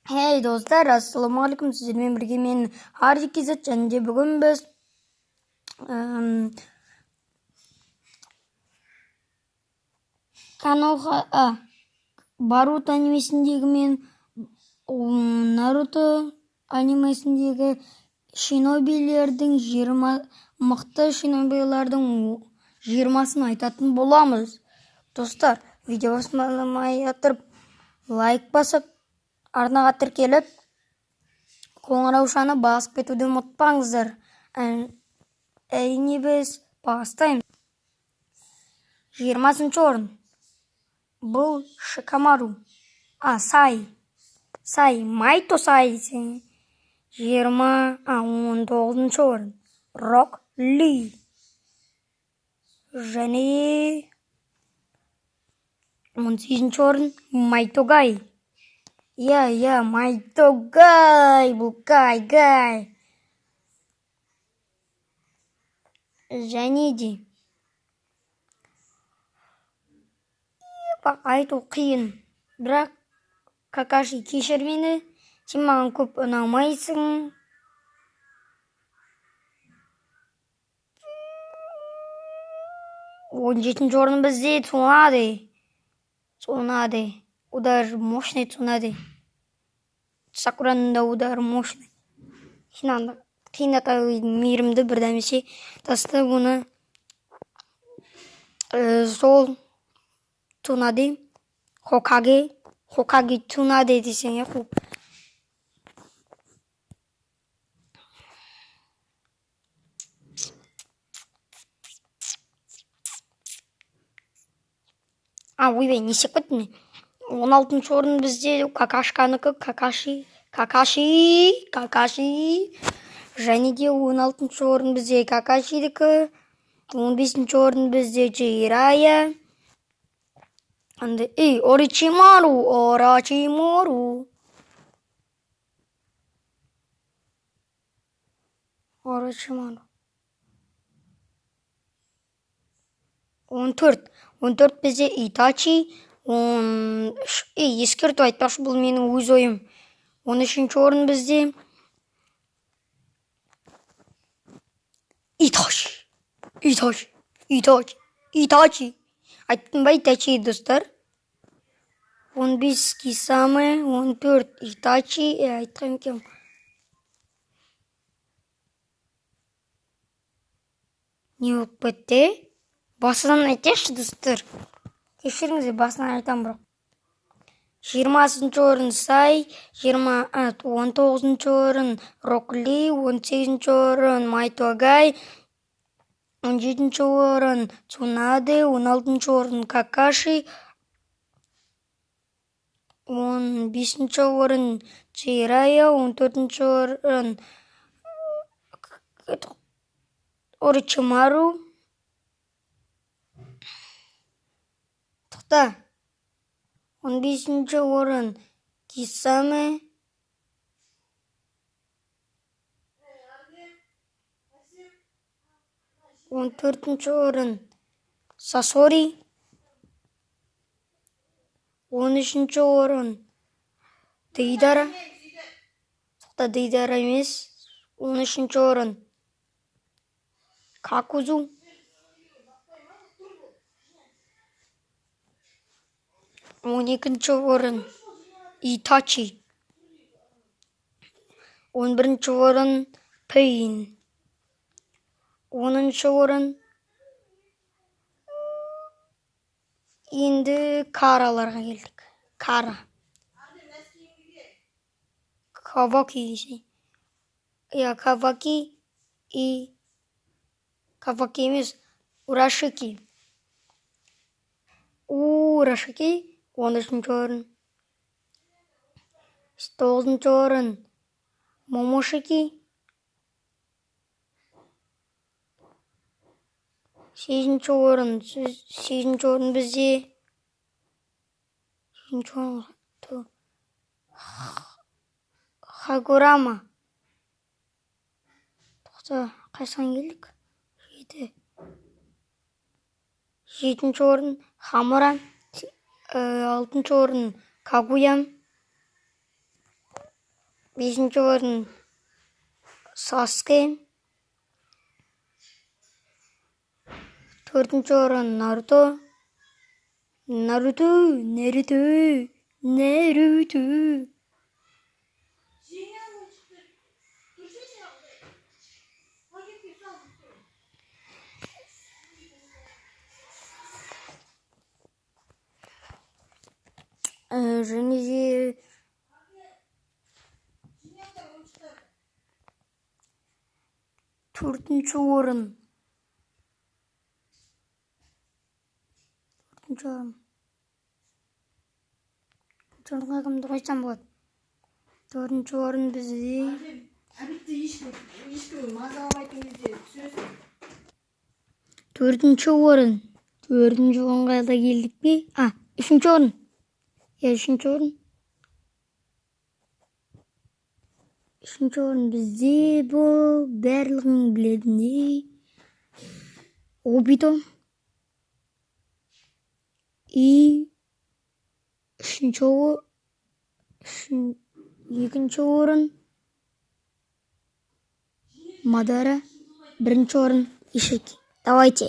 Hey достар, ассалаумағалейкум, сіздермен бірге мен Харди KZ, және де бүгін біз Коноха, Боруто анимесіндегі мен Наруто анимесіндегі шинобилердің 20 мықты шинобилердің 20-сын айтатын боламыз. Достар, видео басмай отырып лайк басып, арнаға тіркеліп, қоңыраушаны басып кетуді ұмытпаңыздар. Әрине, біз бастаймыз. 20-шы орын. Бұл Шикамару. Сай. Сай, Майто Сай. 19-шы орын. Рок Ли. Және 18-ші орын Майто Гай. Иә, Майто Гай, бұл Гай, Гай. Және де айту қиын, бірақ Какаши, кешір мені, сен маған көп ұнамайсың. 17-ші орын бізде Цунаде. Цунаде. Удар мощный Цунаде. Сакураның да удары мощный. Хината мейірімді бірдемесе тастап оны, сол Цунаде, Хокаге, Хокаге Цунаде десең, иә. Ойбай, не істеп кеттім мен? 16-шы орын бізде Какашканікі, Какаши, Какаши, Какаши. Және де 16-шы орын бізде Какашидікі. 15-ші орын бізде Джирая. Ей, Орочимару, Орочимару. Орочимару. 14. 14 бізде Итачи. 13, ей, ескерту айтпақшы, бұл менің өз ойым. 13-ші орын бізде Итачи. Итачи. Итачи. Итачи. Айттым ба Итачи, достар? 15 Кисаме, 14 Итачи, айтқан екенмін. Не болып кетті? Басынан айтайықшы, достар. Кешіріңіздер, басынан айтамын бірақ. 20-шы орын Сай, 19-шы орын Рок Ли, 18-ші орын Майто Гай, 17-ші орын Цунаде, 16-шы орын Какаши, 15-ші орын Джирая, 14-ші орын Орочимару. Тоқта. 15-ші орын Кисаме. 14-ші орын Сасори. 13-ші орын Дейдара. Тоқта, Дейдара емес. 13-ші орын Какузу. 12-ші орын Итачи. 11-ші орын Пейн. 10-шы орын енді Караларға келдік. Кара. Каваки. Иә, Каваки и Каваки емес, Урашики. Урашики 13-ші орын. 9-шы орын Момошики. 8-ші орын, 8-ші орын бізде 8-ші орын Хагурама. Тоқта, қайсыған келдік? 7. 7-ші орын Хамура. 6-шы орын Кагуя. Бесінші орын Саске. Төртінші орын Наруто. Наруто, Наруто, Наруто. Және де төртінші орын. Төртінші орын. Төртінші орынға кімді қойсам болады? Төртінші орын бізде Обедте ешкім мазаламайтын кезде түсіресің. Төртінші орын. Төртінші орынға да келдік пе? А, үшінші орын. Иә, үшінші орын. Үшінші орын бізде бұл барлығың білетіндей Обито. И үшінші екінші орын Мадара, бірінші орын Ишики. Давайте.